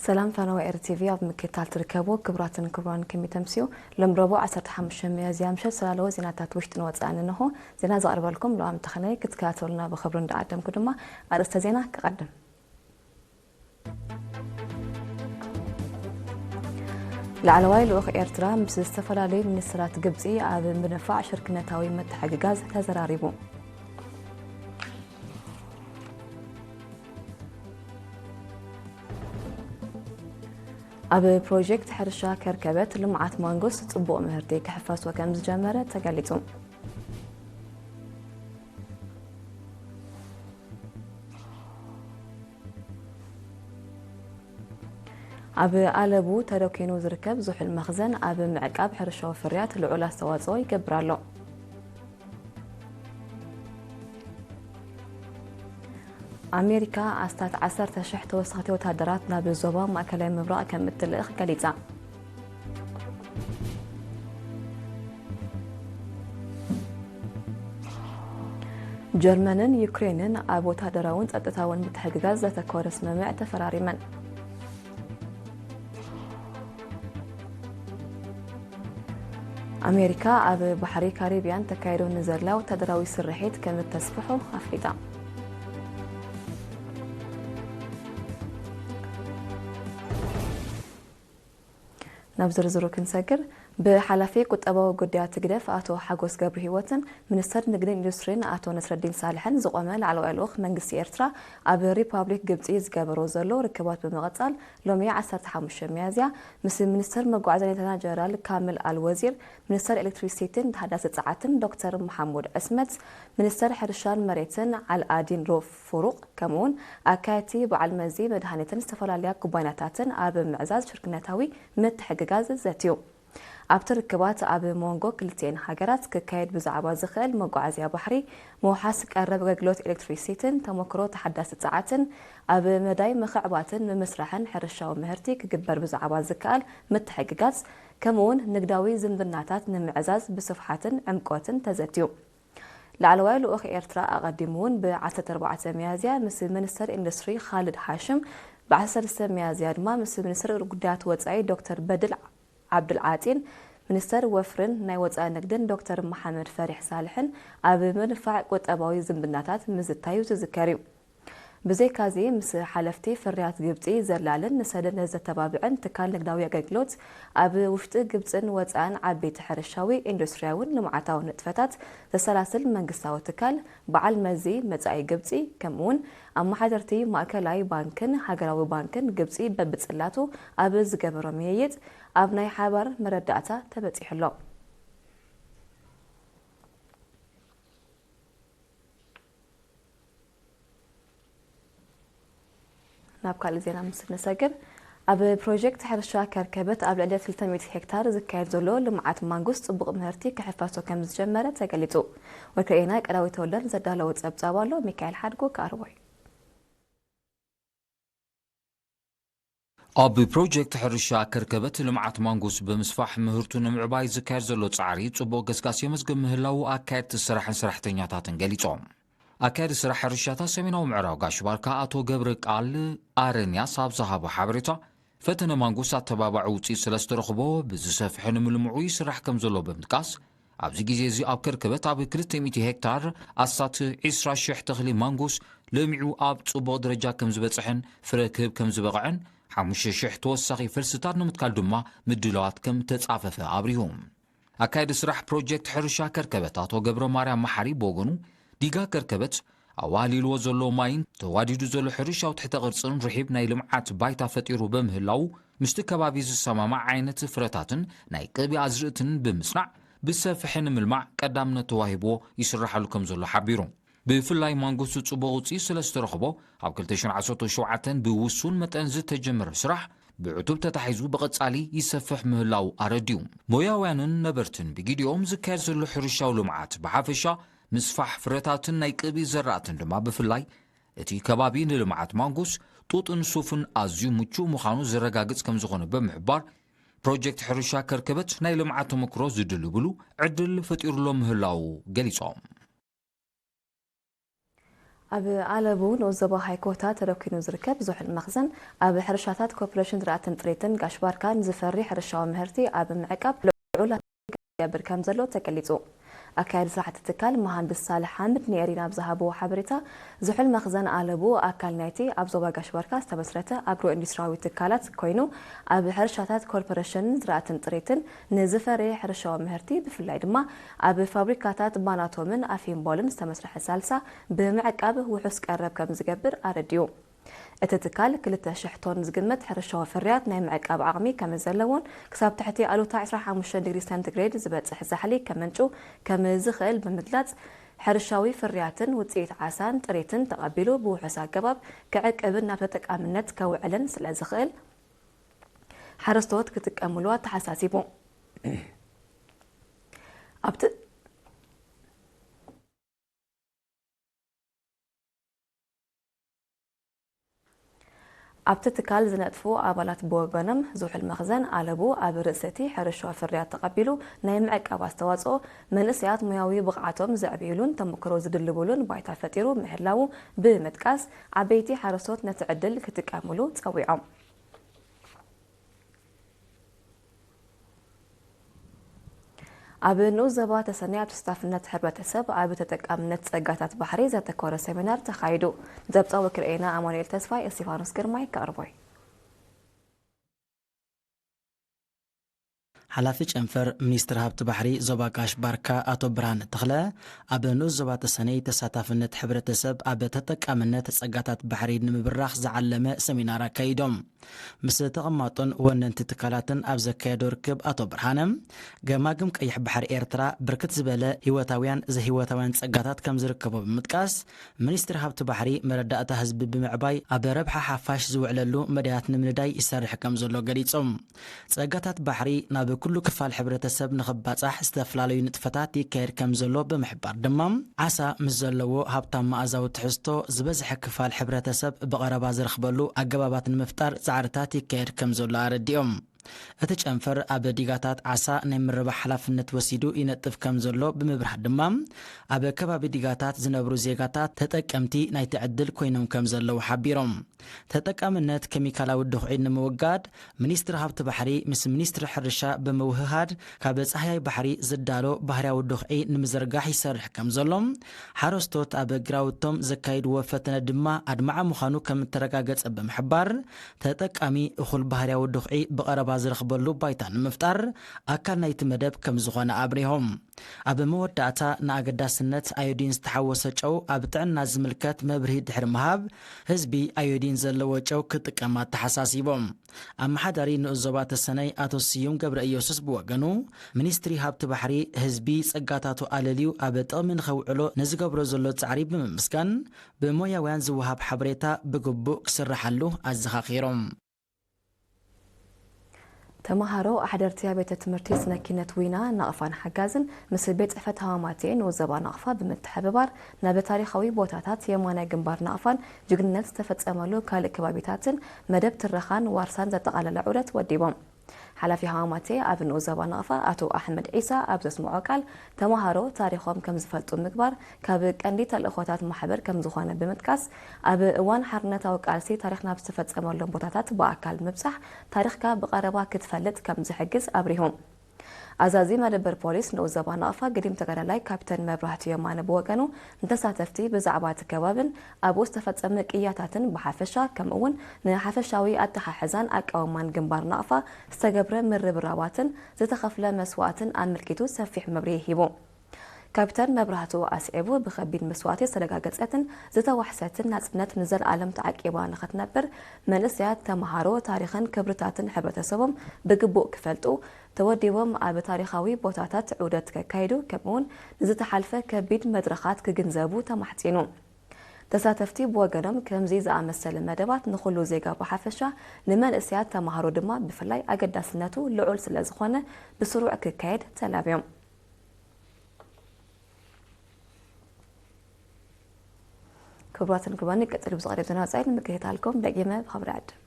ሰላም ፋና ኤር ቲቪ ኣብ ምክትታል ትርከቡ ክቡራትን ክቡራን ከመይ ተምስዩ? ሎም ረቡዕ ዓሰርተ ሓሙሽተ ሚያዝያ ምሸት ዝላለዎ ዜናታት ውሽጥን ወጻእን እንሆ። ዜና ዘቕርበልኩም ሎኣም ተኸነይ። ክትከታተሉና ብኽብሪ እንዳዓደምኩ ድማ ኣርእስተ ዜና ክቐድም። ላዕለዋይ ልኡኽ ኤርትራ ምስ ዝተፈላለዩ ሚኒስትራት ግብጺ ኣብ ምድንፋዕ ሽርክነታዊ ምትሕግጋዝ ተዘራሪቡ። ኣብ ፕሮጀክት ሕርሻ ከርከበት ልምዓት ማንጎስ ጽቡቕ ምህርቲ ክሕፈሶ ከም ዝጀመረ ተገሊጹ። ኣብ ኣለቡ ተደኪኑ ዝርከብ ዝሑል መኽዘን ኣብ ምዕቃብ ሕርሻዊ ፍርያት ልዑል ኣስተዋጽኦ ይገብር ኣሎ። ኣሜሪካ ኣስታት ዓሰርተ ሽሕ ተወሰኽቲ ወታደራት ናብ ዞባ ማእከላይ ምብራቕ ከም እትልእኽ ገሊጻ። ጀርመንን ዩክሬንን ኣብ ወታደራውን ጸጥታውን ምትሕግጋዝ ዘተኮረ ስምምዕ ተፈራሪመን። ኣሜሪካ ኣብ ባሕሪ ካሪብያን ተካይዶ ንዘላ ወታደራዊ ስርሒት ከም እተስፍሖ ኣፍሊጣ። ናብ ዝርዝሩ ክንሰግር፣ ብሓላፊ ቁጠባዊ ጉዳያት ህግደፍ ኣቶ ሓጎስ ገብረሂወትን ሚኒስተር ንግድን ኢንዱስትሪን ኣቶ ነስረዲን ሳልሕን ዝቖመ ላዕለዋይ ልኡኽ መንግስቲ ኤርትራ ኣብ ሪፓብሊክ ግብጺ ዝገበሮ ዘሎ ርክባት ብምቕጻል፣ ሎሚ ዓሰርተ ሓሙሽተ ሚያዝያ ምስ ሚኒስተር መጓዓዝያ ሌተና ጀነራል ካምል ኣል ወዚር፣ ሚኒስተር ኤሌክትሪሲቲን ተሃዳሲ ጸዓትን ዶክተር መሓሙድ ዕስመት፣ ሚኒስተር ሕርሻን መሬትን ዓልኣዲን ሮፍ ፉሩቕ፣ ከምኡውን ኣካየድቲ በዓል መዚ መድሃኒትን ዝተፈላለያ ኩባንያታትን ኣብ ምዕዛዝ ሽርክነታዊ ምትሕግጋዝ ዘትዩ። ኣብቲ ርክባት ኣብ መንጎ ክልቲኤን ሃገራት ክካየድ ብዛዕባ ዝኽእል መጓዓዝያ ባሕሪ፣ ምውሓስ ቀረብ ኣገልግሎት ኤሌክትሪሲቲን ተመክሮ ተሓዳሲ ጸዓትን፣ ኣብ መዳይ ምኽዕባትን ምምስራሕን ሕርሻዊ ምህርቲ ክግበር ብዛዕባ ዝከኣል ምትሕግጋዝ፣ ከምኡውን ንግዳዊ ዝምድናታት ንምዕዛዝ ብስፍሓትን ዕምቆትን ተዘትዩ። ላዕለዋይ ልኡኽ ኤርትራ ኣቐዲሙ እውን ብ ዓሰርተ ኣርባዕተ ሚያዝያ ምስ ሚኒስተር ኢንዱስትሪ ኻልድ ሃሽም፣ ብ ዓሰርተ ሰለስተ ሚያዝያ ድማ ምስ ሚኒስተር ጉዳያት ወጻኢ ዶክተር በድል ዓብድልዓጢን ሚኒስተር ወፍርን ናይ ወጻኢ ንግድን ዶክተር መሓመድ ፈሪሕ ሳልሕን ኣብ ምድንፋዕ ቁጠባዊ ዝምድናታት ምዝታዩ ዝዝከር እዩ። ብዘይካዚ፣ ምስ ሓለፍቲ ፍርያት ግብጺ ዘላልን ንሰደድ ዘተባብዕን ትካል ንግዳዊ ኣገልግሎት ኣብ ውሽጢ ግብጽን ወጻእን ዓበይቲ ሕርሻዊ፣ ኢንዱስትሪያውን ልምዓታውን ንጥፈታት ዘሰላስል መንግስታዊ ትካል በዓል መዚ መጻኢ ግብጺ፣ ከምኡውን ኣመሓደርቲ ማእከላይ ባንክን ሃገራዊ ባንክን ግብጺ በብጽላቱ ኣብ ዝገበሮ ምይይጥ ኣብ ናይ ሓባር መረዳእታ ተበጺሑ ኣሎ። ናብ ካልእ ዜና ምስ ንሰግር፣ ኣብ ፕሮጀክት ሕርሻ ከርከበት ኣብ ልዕሊ ክልተ ሚእቲ ሄክታር ዝካየድ ዘሎ ልምዓት ማንጉስ ጽቡቕ ምህርቲ ክሕፈሶ ከም ዝጀመረ ተገሊጹ። ወክልኤና ቀዳዊ ተወልደ ዘዳለዎ ጸብጻብ ኣሎ፣ ሚካኤል ሓድጎ ክኣርቦ እዩ። ኣብ ፕሮጀክት ሕርሻ ከርከበት ልምዓት ማንጉስ ብምስፋሕ ምህርቱ ንምዕባይ ዝካየድ ዘሎ ጻዕሪ ጽቡቕ ገስጋስ የመዝግብ ምህላዉ ኣካየድቲ ስራሕን ሰራሕተኛታትን ገሊጾም። ኣካያዲ ስራሕ ሕርሻታት ሰሜናዊ ምዕራብ ጋሽ ባርካ ኣቶ ገብረ ቃል ኣረንያስ ኣብ ዝሃቦ ሓበሬታ፣ ፈተነ ማንጉስ ኣተባባዒ ውፅኢት ስለ ዝተረኽቦ ብዝሰፍሐ ንምልምዑ ይስራሕ ከም ዘሎ ብምጥቃስ፣ ኣብዚ ግዜ እዚ ኣብ ከርከበት ኣብ ክልተ ሚእቲ ሄክታር ኣስታት ዒስራ ሽሕ ተኽሊ ማንጉስ ለሚዑ ኣብ ጽቡቕ ደረጃ ከም ዝበጽሐን ፍረ ክህብ ከም ዝበቕዐን ሓሙሽተ ሽሕ ተወሳኺ ፈልስታት ንምትካል ድማ ምድላዋት ከም ተጻፈፈ ኣብሪሁ። ኣካያዲ ስራሕ ፕሮጀክት ሕርሻ ከርከበት ኣቶ ገብረ ማርያም መሓሪ ብወገኑ፣ ዲጋ ከርከበት ኣዋህሊልዎ ዘሎ ማይን ተዋዲዱ ዘሎ ሕርሻዊ ትሕተ ቅርጽን ርሒብ ናይ ልምዓት ባይታ ፈጢሩ በምህላዉ፣ ምስቲ ከባቢ ዝሰማማዕ ዓይነት ፍረታትን ናይ ቅቢ ኣዝርእትን ብምጽናዕ ብሰፍሐ ንምልማዕ ቀዳምነት ተዋሂብዎ ይስራሓሉ ከም ዘሎ ሓቢሩ። ብፍላይ ማንጎስ ጽቡቕ ውጽኢት ስለ ዝተረኽቦ፣ ኣብ ክልተ ሽሕን ዓሰርተ ሸውዓተን ብውሱን መጠን ዝተጀመረ ስራሕ ብዕቱብ ተታሒዙ ብቐጻሊ ይሰፍሕ ምህላው ኣረድዩ። ሞያውያንን ነበርትን ብጊዲኦም ዝካየድ ዘሎ ሕርሻዊ ልምዓት ብሓፈሻ፣ ምስፋሕ ፍረታትን ናይ ቅቢ ዘራእትን ድማ ብፍላይ፣ እቲ ከባቢ ንልምዓት ማንጎስ፣ ጡጥን ሱፍን ኣዝዩ ምቹእ ምዃኑ ዘረጋግጽ ከም ዝኾነ ብምሕባር፣ ፕሮጀክት ሕርሻ ከርከበት ናይ ልምዓት ተመክሮ ዝድልብሉ ዕድል ፈጢሩሎም ምህላው ገሊጾም። ኣብ ኣለቡ ንኡስ ዞባ ሃይኮታ ተደኪኑ ዝርከብ ዝሑል መኽዘን ኣብ ሕርሻታት ኮርፖሬሽን ዝራእትን ጥሪትን ጋሽ ባርካ ንዝፈሪ ሕርሻዊ ምህርቲ ኣብ ምዕቃብ ልዑል ይገብር ከም ዘሎ ተገሊጹ። ኣካያዲ ስራሕቲ ትካል መሃንድስ ሳልሕ ሓምድ ንኤሪና ኣብ ዝሃብዎ ሓበሬታ፣ ዝሑል መኽዘን ኣለቡ ኣካል ናይቲ ኣብ ዞባ ጋሽ ባርካ ዝተመስረተ ኣግሮ ኢንዱስትሪያዊ ትካላት ኮይኑ፣ ኣብ ሕርሻታት ኮርፖሬሽን ዝራእትን ጥሪትን ንዝፈረየ ሕርሻዊ ምህርቲ ብፍላይ ድማ ኣብ ፋብሪካታት ባናቶምን ኣፊምቦልን ዝተመስረሐ ሳልሳ ብምዕቃብ ውሑስ ቀረብ ከም ዝገብር ኣረዲኡ። እቲ ትካል ክልተ ሽሕ ቶን ዝግመት ሕርሻዊ ፍርያት ናይ ምዕቃብ ዓቕሚ ከም ዘለዎን ክሳብ ትሕቲ ኣሉታ ዕስራን ሓሙሽተን ዲግሪ ሰንቲግሬድ ዝበጽሕ ዛሕሊ ከመንጩ ከም ዝኽእል ብምግላጽ፣ ሕርሻዊ ፍርያትን ውጽኢት ዓሳን ጥሪትን ተቐቢሉ ብውሑስ ኣገባብ ክዕቅብን ናብ ተጠቃምነት ከውዕልን ስለ ዝኽእል ሓረስቶት ክጥቀምሉ ኣተሓሳሲቡ። ኣብቲ ኣብቲ ትካል ዝነጥፉ ኣባላት ብወገኖም፣ ዝሑል መኽዘን ኣለቡ ኣብ ርእሲ እቲ ሕርሻዊ ፍርያት ተቐቢሉ ናይ ምዕቃብ ኣስተዋጽኦ፣ መንእሰያት ሞያዊ ብቕዓቶም ዘዕብዩሉን ተመክሮ ዝድልቡሉን ባይታ ፈጢሩ ምህላዉ ብምጥቃስ፣ ዓበይቲ ሓረስቶት ነቲ ዕድል ክጥቀሙሉ ጸዊዖም። ኣብ ንኡስ ዞባ ተሰነይ ኣብ ተሳታፍነት ሕብረተሰብ ኣብ ተጠቃምነት ጸጋታት ባሕሪ ዘተኮረ ሰሚናር ተኻይዱ። ዘብጻ ወኪል ኤና ኣማኑኤል ተስፋይ እስቲፋኖስ ግርማይ ከቕርቦይ። ሓላፊ ጨንፈር ሚኒስትሪ ሃብቲ ባሕሪ ዞባ ጋሽ ባርካ ኣቶ ብርሃነ ተኽለ፣ ኣብ ንኡስ ዞባ ተሰነይ ተሳታፍነት ሕብረተሰብ ኣብ ተጠቃምነት ጸጋታት ባሕሪ ንምብራኽ ዝዓለመ ሰሚናር ኣካይዶም። ምስ ተቐማጦን ወነንቲ ትካላትን ኣብ ዘካየዶ ርክብ ኣቶ ብርሃነ፣ ገማግም ቀይሕ ባሕሪ ኤርትራ ብርክት ዝበለ ህይወታውያን ዘይህይወታውያን ጸጋታት ከም ዝርከቦ ብምጥቃስ፣ ሚኒስትሪ ሃብቲ ባሕሪ መረዳእታ ህዝቢ ብምዕባይ ኣብ ረብሓ ሓፋሽ ዝውዕለሉ መዳያት ንምንዳይ ይሰርሕ ከም ዘሎ ገሊጾም። ጸጋታት ባሕሪ ናብ ኩሉ ክፋል ሕብረተሰብ ንኽባጻሕ ዝተፈላለዩ ንጥፈታት ይካየድ ከም ዘሎ ብምሕባር ድማ፣ ዓሳ ምስ ዘለዎ ሃብታም መኣዛዊ ትሕዝቶ ዝበዝሐ ክፋል ሕብረተሰብ ብቐረባ ዝረኽበሉ ኣገባባት ንምፍጣር ጻዕርታት ይካየድ ከም ዘሎ ኣረዲኦም። እቲ ጨንፈር ኣብ ዲጋታት ዓሳ ናይ ምርባሕ ሓላፍነት ወሲዱ ይነጥፍ ከም ዘሎ ብምብራህ ድማ፣ ኣብ ከባቢ ዲጋታት ዝነብሩ ዜጋታት ተጠቀምቲ ናይቲ ዕድል ኮይኖም ከም ዘለዉ ሓቢሮም። ተጠቃምነት ኬሚካላዊ ድኹዒ ንምውጋድ፣ ሚኒስትሪ ሃብቲ ባሕሪ ምስ ሚኒስትሪ ሕርሻ ብምውህሃድ፣ ካብ ጻህያይ ባሕሪ ዝዳሎ ባህርያዊ ድኹዒ ንምዝርጋሕ ይሰርሕ ከም ዘሎ፣ ሓረስቶት ኣብ ግራውቶም ዘካይድዎ ፈተነ ድማ ኣድማዒ ምዃኑ ከም እተረጋገጸ ብምሕባር፣ ተጠቃሚ እኹል ባህርያዊ ድኹዒ ብቐረባ ዝረኽበሉ ባይታ ንምፍጣር ኣካል ናይቲ መደብ ከም ዝኾነ ኣብሪሆም። ኣብ መወዳእታ፣ ንኣገዳስነት ኣዮዲን ዝተሓወሰ ጨው ኣብ ጥዕና ዝምልከት መብርሂ ድሕሪ ምሃብ፣ ህዝቢ ኣዮዲን ዘለዎ ጨው ክጥቀም ኣተሓሳሲቦም። ኣመሓዳሪ ንኡስ ዞባ ተሰነይ ኣቶ ስዩም ገብረ ኢየሱስ ብወገኑ፣ ሚኒስትሪ ሃብቲ ባሕሪ ህዝቢ ጸጋታቱ ኣለልዩ ኣብ ጥቕሚ ንኸውዕሎ ንዝገብሮ ዘሎ ጻዕሪ ብምምስጋን፣ ብሞያውያን ዝወሃብ ሓበሬታ ብግቡእ ክስርሓሉ ኣዘኻኺሮም። ተመሃሮ ኣሕደርቲ ኣብያተ ትምህርቲ ስነ ኪነት ዊና፣ ናቕፋን ሓጋዝን ምስ ቤት ጽሕፈት ሃዋማቴ ንኡስ ዞባ ናቕፋ ብምትሕብባር ናብ ታሪኻዊ ቦታታት የማነ ግንባር ናቕፋን ጅግንነት ዝተፈጸመሉ ካልእ ከባቢታትን መደብ ትረኻን ዋርሳን ዘጠቓለለ ዑደት ወዲቦም። ሓላፊ ሃዋማቴ ኣብ ንኡስ ዞባ ናቕፋ ኣቶ ኣሕመድ ዒሳ ኣብ ዘስምዖ ቃል፣ ተመሃሮ ታሪኾም ከም ዝፈልጡ ምግባር ካብ ቀንዲ ተልእኾታት ማሕበር ከም ዝኾነ ብምጥቃስ፣ ኣብ እዋን ሓርነታዊ ቃልሲ ታሪኽ ናብ ዝተፈጸመሎም ቦታታት ብኣካል ምብጻሕ ታሪኽካ ብቐረባ ክትፈልጥ ከም ዝሕግዝ ኣብሪሁ። ኣዛዚ መደበር ፖሊስ ንኡስ ዞባ ናቕፋ ገዲም ተጋዳላይ ካፕተን መብራህቱ የማነ ብወገኑ፣ ንተሳተፍቲ ብዛዕባ እቲ ከባብን ኣብኡ ዝተፈጸመ ቅያታትን ብሓፈሻ፣ ከምኡ እውን ንሓፈሻዊ ኣተሓሕዛን ኣቃውማን ግንባር ናቕፋ ዝተገብረ ምርብራባትን ዝተኸፍለ መስዋእትን ኣመልኪቱ ሰፊሕ መብርሂ ሂቡ። ካፕተን መብራህቱ ኣስዒቡ፣ ብኸቢድ መስዋእቲ ዝተረጋገጸትን ዝተዋሕሰትን ናጽነት ንዘለኣለም ተዓቂባ ንኽትነብር፣ መንእሰያት ተመሃሮ ታሪኽን ክብርታትን ሕብረተሰቦም ብግቡእ ክፈልጡ፣ ተወዲቦም ኣብ ታሪኻዊ ቦታታት ዑደት ከካይዱ፣ ከምኡውን ንዝተሓልፈ ከቢድ መድረኻት ክግንዘቡ ተማሕጺኑ። ተሳተፍቲ ብወገኖም፣ ከምዚ ዝኣመሰለ መደባት ንኹሉ ዜጋ ብሓፈሻ፣ ንመንእሰያት ተመሃሮ ድማ ብፍላይ ኣገዳስነቱ ልዑል ስለ ዝኾነ፣ ብስሩዕ ክካየድ ተላብዮም። ክቡራትን ክቡራን፣ ቀጺሉ ብዝቐርብ ዜና ወጻኢ ንምክትታልኩም ደጊመ ብኽብሪ ዕድም።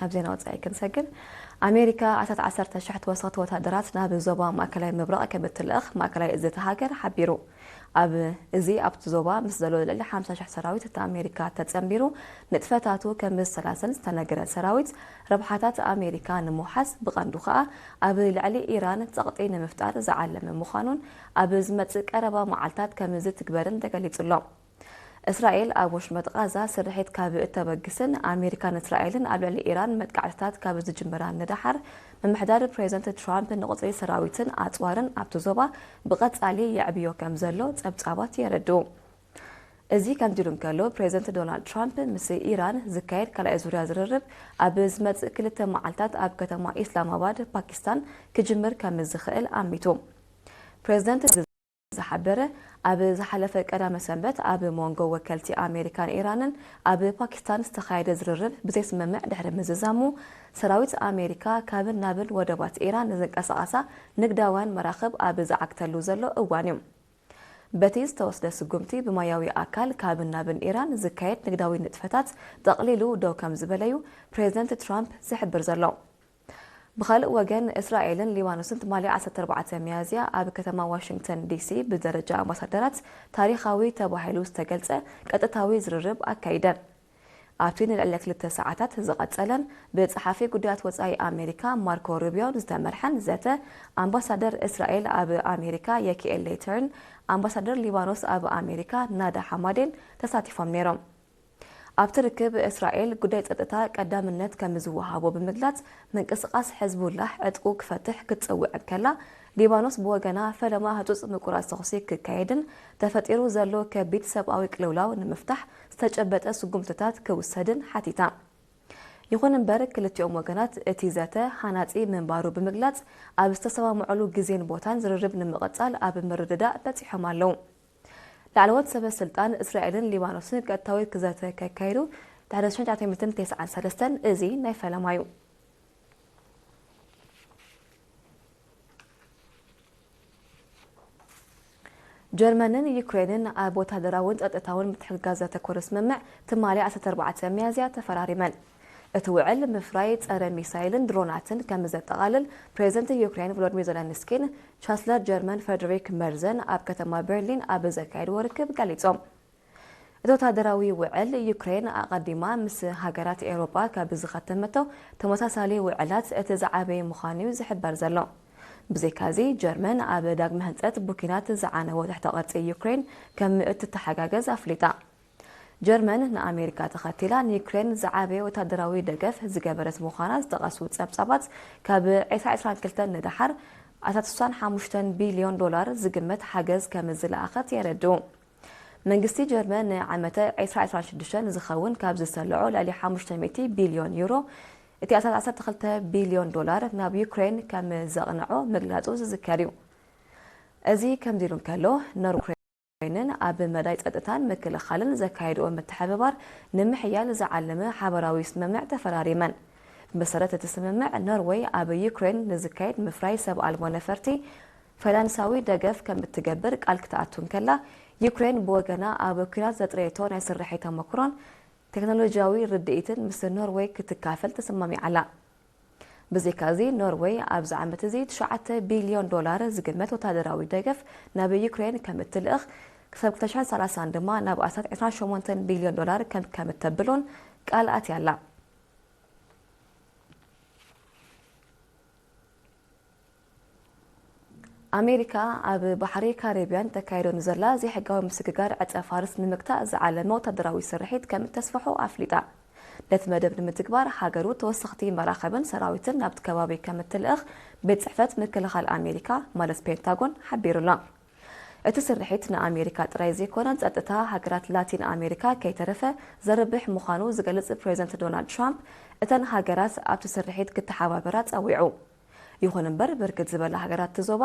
ኣብ ዜና ወጻኢ ክንሰግር፣ ኣሜሪካ ኣስታት ዓሰርተ ሽሕ ተወሰኽቲ ወታደራት ናብ ዞባ ማእከላይ ምብራቕ ከም እትልእኽ ማእከላይ እዚ እታ ሃገር ሓቢሩ። ኣብ እዚ ኣብቲ ዞባ ምስ ዘሎ ልዕሊ ሓምሳ ሽሕ ሰራዊት እቲ ኣሜሪካ ተጸንቢሩ ንጥፈታቱ ከም ዝሰላሰል ዝተነገረ ሰራዊት፣ ረብሓታት ኣሜሪካ ንምውሓስ ብቐንዱ ከኣ ኣብ ልዕሊ ኢራን ጸቕጢ ንምፍጣር ዝዓለመ ምዃኑን ኣብ ዝመጽእ ቀረባ መዓልታት ከም ዝትግበርን ተገሊጹ ኣሎ። እስራኤል ኣብ ወሽመጥ ቓዛ ስርሒት ካብ እተበግስን ኣሜሪካን እስራኤልን ኣብ ልዕሊ ኢራን መጥቃዕትታት ካብ ዝጅምራ ንደሓር፣ ምምሕዳር ፕሬዚደንት ትራምፕ ንቁጽሪ ሰራዊትን ኣጽዋርን ኣብቲ ዞባ ብቐጻሊ የዕብዮ ከም ዘሎ ጸብጻባት የረድኡ። እዚ ከምዚ ኢሉ እንከሎ፣ ፕሬዚደንት ዶናልድ ትራምፕ ምስ ኢራን ዝካየድ ካልኣይ ዙርያ ዝርርብ ኣብ ዝመጽእ ክልተ መዓልታት ኣብ ከተማ ኢስላማባድ፣ ፓኪስታን ክጅምር ከም ዝኽእል ኣሚቱ። ፕሬዚደንት ዝሓበረ፣ ኣብ ዝሓለፈ ቀዳመ ሰንበት ኣብ መንጎ ወከልቲ ኣሜሪካን ኢራንን ኣብ ፓኪስታን ዝተኻየደ ዝርርብ ብዘይስምምዕ ድሕሪ ምዝዛሙ፣ ሰራዊት ኣሜሪካ ካብን ናብን ወደባት ኢራን ንዝንቀሳቐሳ ንግዳውያን መራኽብ ኣብ ዝዓግተሉ ዘሎ እዋን እዩ። በቲ ዝተወስደ ስጉምቲ፣ ብማያዊ ኣካል ካብን ናብን ኢራን ዝካየድ ንግዳዊ ንጥፈታት ጠቕሊሉ ደው ከም ዝበለዩ ፕሬዚደንት ትራምፕ ዝሕብር ዘሎ። ብኻልእ ወገን፣ እስራኤልን ሊባኖስን ትማሊ ዓሰርተ ኣርባዕተ ሚያዝያ ኣብ ከተማ ዋሽንግተን ዲሲ ብደረጃ ኣምባሳደራት ታሪኻዊ ተባሂሉ ዝተገልጸ ቀጥታዊ ዝርርብ ኣካይደን። ኣብቲ ንልዕሊ ክልተ ሰዓታት ዝቐጸለን ብጸሓፊ ጉዳያት ወጻኢ ኣሜሪካ ማርኮ ሩቢዮን ዝተመርሐን ዘተ፣ ኣምባሳደር እስራኤል ኣብ ኣሜሪካ የኪኤል ሌተርን ኣምባሳደር ሊባኖስ ኣብ ኣሜሪካ ናዳ ሓማዴን ተሳቲፎም ነይሮም። ኣብቲ ርክብ፣ እስራኤል ጉዳይ ጸጥታ ቀዳምነት ከም ዝወሃቦ ብምግላጽ፣ ምንቅስቓስ ሕዝቡላህ ዕጥቁ ክፈትሕ ክትጸውዕ እንከላ፣ ሊባኖስ ብወገና ፈለማ ህጹጽ ምቁራጽ ተኹሲ ክካየድን ተፈጢሩ ዘሎ ከቢድ ሰብኣዊ ቅልውላው ንምፍታሕ ዝተጨበጠ ስጉምትታት ክውሰድን ሓቲታ። ይኹን እምበር፣ ክልቲኦም ወገናት እቲ ዘተ ሃናጺ ምንባሩ ብምግላጽ፣ ኣብ ዝተሰማምዑሉ ግዜን ቦታን ዝርርብ ንምቕጻል ኣብ ምርድዳእ በጺሖም ኣለዉ። ላዕለዎት ሰበ ስልጣን እስራኤልን ሊባኖስን ቀጥታዊ ክዘተ ከካይዱ ድሕሪ ሽሕን ትሽዓተ ሚእትን ተስዓን ሰለስተን፣ እዚ ናይ ፈለማ እዩ። ጀርመንን ዩክሬንን ኣብ ወታደራውን ጸጥታውን ምትሕግጋዝ ዘተኮረ ስምምዕ ትማሊ ዓሰርተ ኣርባዕተ ሚያዝያ ተፈራሪመን። እቲ ውዕል ምፍራይ ጸረ ሚሳይልን ድሮናትን ከም ዘጠቓልል ፕሬዚደንት ዩክሬን ቮሎዲሚር ዘለንስኪን ቻንስለር ጀርመን ፍሬድሪክ መርዘን ኣብ ከተማ በርሊን ኣብ ዘካየድዎ ርክብ ገሊጾም። እቲ ወታደራዊ ውዕል፣ ዩክሬን ኣቐዲማ ምስ ሃገራት ኤውሮጳ ካብ ዝኸተመቶ ተመሳሳሊ ውዕላት እቲ ዝዓበየ ምዃኑ እዩ ዝሕበር ዘሎ። ብዘይካዚ፣ ጀርመን ኣብ ዳግመ ህንጸት ቡኪናት ዝዓነዎ ትሕተ ቅርጺ ዩክሬን ከም እትተሓጋገዝ ኣፍሊጣ። ጀርመን ንኣሜሪካ ተኸቲላ ንዩክሬን ዝዓበየ ወታደራዊ ደገፍ ዝገበረት ምዃና ዝጠቐሱ ጸብጻባት፣ ካብ ዕስራ ዕስራን ክልተን ንደሓር ኣስታት ስሳን ሓሙሽተን ቢልዮን ዶላር ዝግመት ሓገዝ ከም ዝለኣኸት የረድኡ። መንግስቲ ጀርመን ንዓመተ ዕስራ ዕስራን ሽዱሽተን ዝኸውን ካብ ዝሰልዖ ልዕሊ ሓሙሽተ ሚእቲ ቢልዮን ዩሮ፣ እቲ ኣስታት ዓሰርተ ክልተ ቢልዮን ዶላር ናብ ዩክሬን ከም ዘቕንዖ ምግላጹ ዝዝከር እዩ። እዚ ከምዚ ኢሉ እንከሎ፣ ኖርዌይን ኣብ መዳይ ጸጥታን ምክልኻልን ዘካየድኦ ምትሕብባር ንምሕያል ዝዓለመ ሓበራዊ ስምምዕ ተፈራሪመን። ብመሰረት እቲ ስምምዕ፣ ኖርወይ ኣብ ዩክሬን ንዝካየድ ምፍራይ ሰብ ኣልቦ ነፈርቲ ፋይናንሳዊ ደገፍ ከም እትገብር ቃል ክትኣቱ እንከላ፣ ዩክሬን ብወገና ኣብ ኲናት ዘጥረየቶ ናይ ስርሒት ተመኩሮን ቴክኖሎጂያዊ ርድኢትን ምስ ኖርወይ ክትካፈል ተሰማሚዓ ኣላ። ብዘይካዚ፣ ኖርወይ ኣብዚ ዓመት እዚ ትሽዓተ ቢልዮን ዶላር ዝግመት ወታደራዊ ደገፍ ናብ ዩክሬን ከም እትልእኽ፣ ክሳብ ክልተ ሽሕን ሰላሳን ድማ ናብ ኣስታት ዕስራን ሸሞንተን ቢልዮን ዶላር ከም ከም እተብሎን ቃል ኣትያ ኣላ። ኣሜሪካ ኣብ ባሕሪ ካሪብያን ተካይዶ ንዘላ ዘይሕጋዊ ምስግጋር ዕጸ ፋርስ ንምግታእ ዝዓለመ ወታደራዊ ስርሒት ከም እተስፍሖ ኣፍሊጣ። ነቲ መደብ ንምትግባር ሃገሩ ተወሰኽቲ መራኸብን ሰራዊትን ናብቲ ከባቢ ከም እትልእኽ ቤት ጽሕፈት ምክልኻል ኣሜሪካ ማለት ፔንታጎን ሓቢሩ ኣሎ። እቲ ስርሒት ንኣሜሪካ ጥራይ ዘይኮነ፣ ጸጥታ ሃገራት ላቲን ኣሜሪካ ከይተረፈ ዘርብሕ ምዃኑ ዝገልጽ ፕሬዚደንት ዶናልድ ትራምፕ፣ እተን ሃገራት ኣብቲ ስርሒት ክተሓባበራ ጸዊዑ። ይኹን እምበር፣ ብርክት ዝበላ ሃገራት እቲ ዞባ፣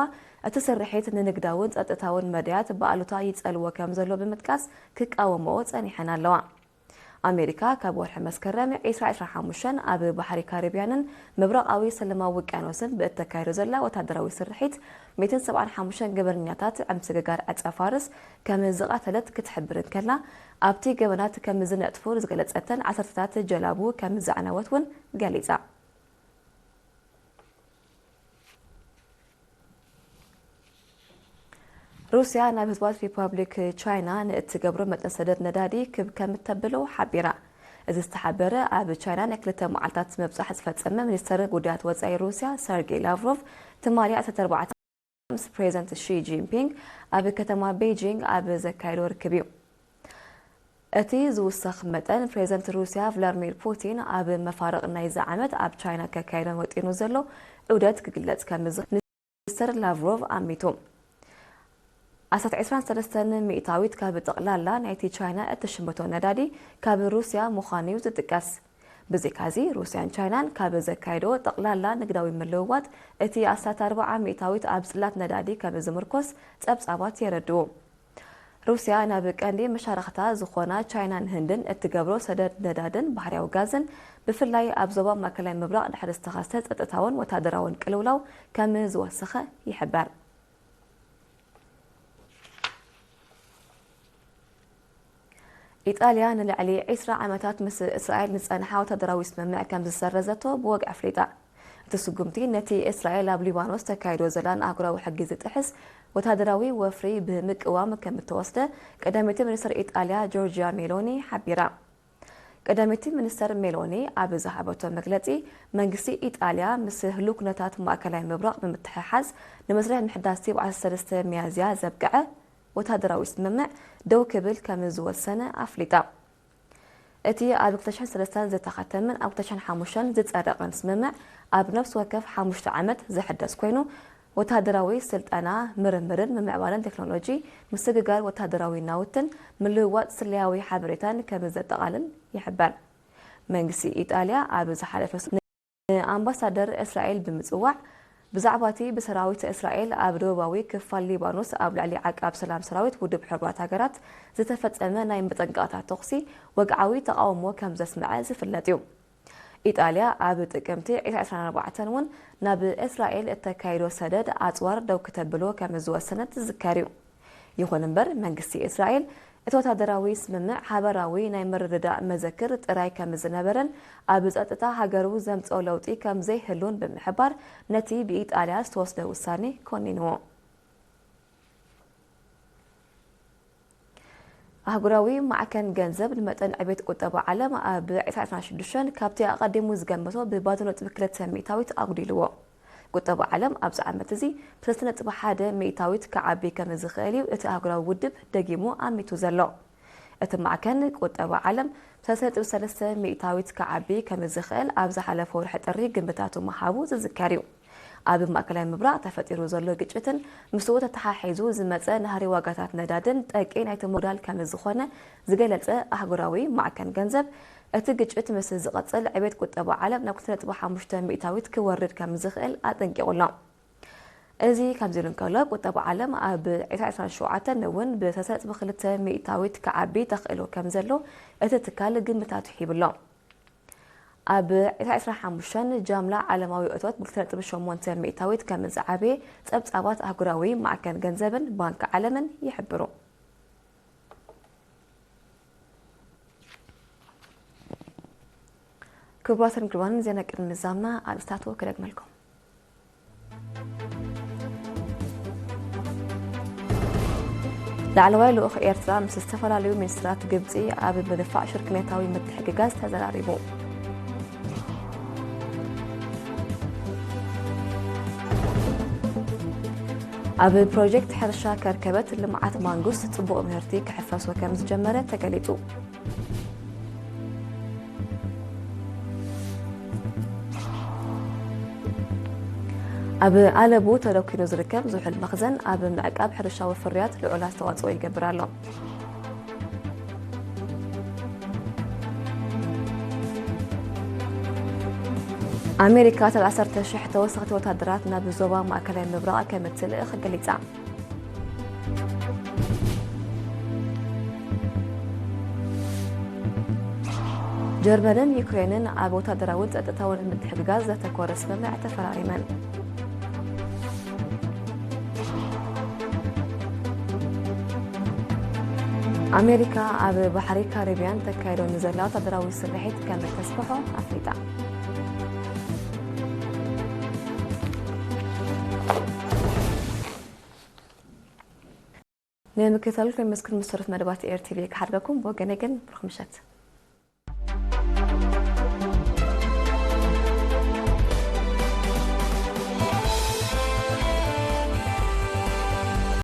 እቲ ስርሒት ንንግዳውን ጸጥታውን መዳያት ብኣሉታ ይጸልዎ ከም ዘሎ ብምጥቃስ፣ ክቃወምኦ ጸኒሐን ኣለዋ። ኣሜሪካ ካብ ወርሒ መስከረም ዒስራ ዒስራን ሓሙሽተን ኣብ ባሕሪ ካሪብያንን ምብራቓዊ ሰላማዊ ውቅያኖስን ብእተካይዶ ዘላ ወታደራዊ ስርሒት፣ ሚእትን ሰብዓን ሓሙሽተን ገበነኛታት ዕምስግጋር ዕጸ ፋርስ ከም ዝቐተለት ክትሕብር እንከላ፣ ኣብቲ ገበናት ከም ዝነጥፉ ዝገለጸተን ዓሰርተታት ጀላቡ ከም ዘዕነወት እውን ገሊጻ። ሩስያ ናብ ህዝባዊት ሪፓብሊክ ቻይና ንእትገብሮ መጠን ሰደድ ነዳዲ ክብ ከም እተብሎ ሓቢራ። እዚ ዝተሓበረ ኣብ ቻይና ናይ ክልተ መዓልታት ምብጻሕ ዝፈጸመ ሚኒስተር ጉዳያት ወጻኢ ሩስያ ሰርጌይ ላቭሮቭ ትማሊ ዓሰርተ ኣርባዕተ ምስ ፕሬዚደንት ሺ ጂንፒንግ ኣብ ከተማ ቤጂንግ ኣብ ዘካየዶ ርክብ እዩ። እቲ ዝውሰኽ መጠን ፕሬዚደንት ሩስያ ቭላድሚር ፑቲን ኣብ መፋርቕ ናይዚ ዓመት ኣብ ቻይና ከካይዶ ወጢኑ ዘሎ ዑደት ክግለጽ ከም ዝኽእል ሚኒስተር ላቭሮቭ ኣሚቱ። ኣስታት ዕስራን ሰለስተን ሚእታዊት ካብ ጠቕላላ ናይቲ ቻይና እትሽምቶ ነዳዲ ካብ ሩስያ ምዃኑ እዩ ዝጥቀስ። ብዘይካዚ፣ ሩስያን ቻይናን ካብ ዘካየዶ ጠቕላላ ንግዳዊ ምልውዋጥ እቲ ኣስታት ኣርብዓ ሚእታዊት ኣብ ጽላት ነዳዲ ከም ዝምርኮስ ጸብጻባት የረድኡ። ሩስያ ናብ ቀንዲ መሻርኽታ ዝኾና ቻይናን ህንድን እትገብሮ ሰደድ ነዳድን ባሕርያዊ ጋዝን፣ ብፍላይ ኣብ ዞባ ማእከላይ ምብራቕ ድሕሪ ዝተኸስተ ጸጥታውን ወታደራውን ቅልውላው ከም ዝወሰኸ ይሕበር። ኢጣልያ ንልዕሊ ዕስራ ዓመታት ምስ እስራኤል ዝጸንሓ ወታደራዊ ስምምዕ ከም ዝሰረዘቶ ብወግዒ ኣፍሊጣ። እቲ ስጉምቲ ነቲ እስራኤል ኣብ ሊባኖስ ተካይዶ ዘላን ኣህጉራዊ ሕጊ ዝጥሕስ ወታደራዊ ወፍሪ ብምቅዋም ከም እተወስደ ቀዳመይቲ ሚኒስትር ኢጣልያ ጆርጂያ ሜሎኒ ሓቢራ። ቀዳመይቲ ሚኒስትር ሜሎኒ ኣብ ዝሃበቶ መግለጺ፣ መንግስቲ ኢጣልያ ምስ ህሉው ኩነታት ማእከላይ ምብራቕ ብምትሕሓዝ ንመስርሕ ምሕዳስ ቲብ ዓሰርተ ሰለስተ ሚያዝያ ዘብቅዐ ወታደራዊ ስምምዕ ደው ክብል ከም ዝወሰነ ኣፍሊጣ። እቲ ኣብ ክልተ ሽሕን ሰለስተን ዝተኸተመን ኣብ ክልተ ሽሕን ሓሙሽተን ዝጸደቐን ስምምዕ ኣብ ነፍሲ ወከፍ ሓሙሽተ ዓመት ዝሕደስ ኮይኑ፣ ወታደራዊ ስልጠና፣ ምርምርን ምምዕባልን ቴክኖሎጂ፣ ምስግጋር ወታደራዊ ናውትን ምልውዋጥ ስለያዊ ሓበሬታን ከም ዘጠቓልል ይሕበር። መንግስቲ ኢጣልያ ኣብ ዝሓለፈ ንኣምባሳደር እስራኤል ብምጽዋዕ፣ ብዛዕባ እቲ ብሰራዊት እስራኤል ኣብ ደቡባዊ ክፋል ሊባኖስ ኣብ ልዕሊ ዓቃብ ሰላም ሰራዊት ውድብ ሕቡራት ሃገራት ዝተፈጸመ ናይ መጠንቀቕታ ተኹሲ ወግዓዊ ተቓውሞ ከም ዘስምዐ ዝፍለጥ እዩ። ኢጣልያ ኣብ ጥቅምቲ ዕስራን ኣርባዕተን እውን ናብ እስራኤል እተካይዶ ሰደድ ኣጽዋር ደው ክተብሎ ከም ዝወሰነት ዝዝከር እዩ። ይኹን እምበር፣ መንግስቲ እስራኤል እቲ ወታደራዊ ስምምዕ ሓበራዊ ናይ ምርድዳእ መዘክር ጥራይ ከም ዝነበረን ኣብ ጸጥታ ሃገሩ ዘምጽኦ ለውጢ ከም ዘይህሉን ብምሕባር፣ ነቲ ብኢጣልያ ዝተወስደ ውሳኔ ኮኒንዎ። ኣህጉራዊ ማዕከን ገንዘብ ንመጠን ዕቤት ቁጠባ ዓለም ኣብ ዕስራን ዕስራን ሽዱሽተን ካብቲ ኣቐዲሙ ዝገመቶ ብባዶ ነጥቢ ክልተ ሚእታዊት ኣጉዲልዎ። ቁጠባ ዓለም ኣብዚ ዓመት እዚ ብሰለስተ ነጥቢ ሓደ ሚእታዊት ክዓቢ ከም ዝኽእል እዩ እቲ ኣህጉራዊ ውድብ ደጊሙ ኣሚቱ ዘሎ። እቲ ማዕከን ቁጠባ ዓለም ብሰለስተ ነጥቢ ሰለስተ ሚእታዊት ክዓቢ ከም ዝኽእል ኣብ ዝሓለፈ ወርሒ ጥሪ ግምታቱ ምሃቡ ዝዝከር እዩ። ኣብ ማእከላይ ምብራቕ ተፈጢሩ ዘሎ ግጭትን ምስኡ ተተሓሒዙ ዝመጸ ናህሪ ዋጋታት ነዳድን ጠቂ ናይቲ ምጉዳል ከም ዝኾነ ዝገለጸ ኣህጉራዊ ማዕከን ገንዘብ፣ እቲ ግጭት ምስ ዝቐጽል ዕቤት ቁጠባ ዓለም ናብ ክልተ ነጥቢ ሓሙሽተ ሚእታዊት ክወርድ ከም ዝኽእል ኣጠንቂቑ ኣሎ። እዚ ከምዚ ኢሉ እንከሎ፣ ቁጠባ ዓለም ኣብ ዕስራን ዕስራን ሸውዓተን እውን ብሰለስተ ነጥቢ ክልተ ሚእታዊት ክዓቢ ተኽእሎ ከም ዘሎ እቲ ትካል ግምታቱ ሂቡ ኣሎ። ኣብ ዕስራን ዕስራን ሓሙሽተን ጃምላ ዓለማዊ እቶት ብክልተ ነጥቢ ሸሞንተ ሚእታዊት ከም ዝዓበየ ጸብጻባት ኣህጉራዊ ማዕከን ገንዘብን ባንክ ዓለምን ይሕብሩ። ክቡራትን ክቡራን፣ ዜና ቅድሚ ምዛምና ኣርእስታቱ ክደግመልኩም። ላዕለዋይ ልኡኽ ኤርትራ ምስ ዝተፈላለዩ ሚኒስትራት ግብጺ ኣብ ምድፋእ ሽርክነታዊ ምትሕግጋዝ ተዘራሪቡ። ኣብ ፕሮጀክት ሕርሻ ከርከበት ልምዓት ማንጉስ ጽቡቕ ምህርቲ ክሕፈሶ ከም ዝጀመረ ተገሊጹ። ኣብ ኣለቡ ተደኲኑ ዝርከብ ዝሑል መኽዘን ኣብ ምዕቃብ ሕርሻዊ ፍርያት ልዑል ኣስተዋጽኦ ይገብር ኣሎ። ኣሜሪካ ዓሰርተ ሺሕ ተወሰኽቲ ወታደራት ናብ ዞባ ማእከላይ ምብራቕ ከም እትልእኽ ገሊጻ። ጀርመንን ዩክሬንን ኣብ ወታደራውን ጸጥታውን ምትሕግጋዝ ዘተኮረ ስምምዕ ተፈራሪመን። ኣሜሪካ ኣብ ባሕሪ ካሪብያን ተካይዶ ንዘላ ወታደራዊ ስርሒት ከም እተስፍሖ ኣፍሊጣ። ንምክትታልኩም የመስግን። ምስ ተረፍ መደባት ኤር ቲ ቪ ክሓድገኩም ብወገነይ ግን ብሩኽ ምሸት።